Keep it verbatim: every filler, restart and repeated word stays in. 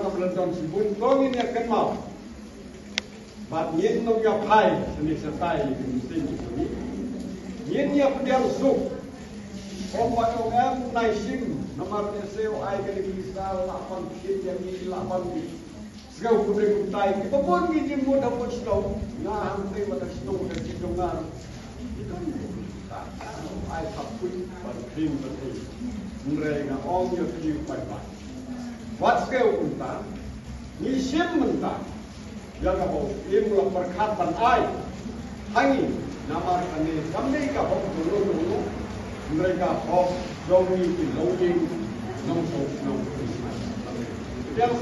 Ka Blei don shibun, to ngin ïa kynmaw. Bad ngin nang ïa phai shane shatai ïa ka mynsiem jong ngi. Ngin ïa pdiang suk. Ym ba ong em nai shim, namar ne siew ai ka dei ki sa la pan kit ïa ngi la pan kit. Sngewbha kumne kumtai kiba bun ngi jingmut ha bun shnong. Nga hangtei wat ha shnong ka jingdongar. Ki don ai thap put ban khring ban khring. Hynrei nga ong ïa phi bye bye. Wat skew kumta, ngi shim mynta ïa kaba u Syiem u la pyrkhat ban ai ha ngi, namar kane kam dei ka hok jong u jong u, hynrei ka hok jong ngi ki longïing nongshong shnong. Pdiang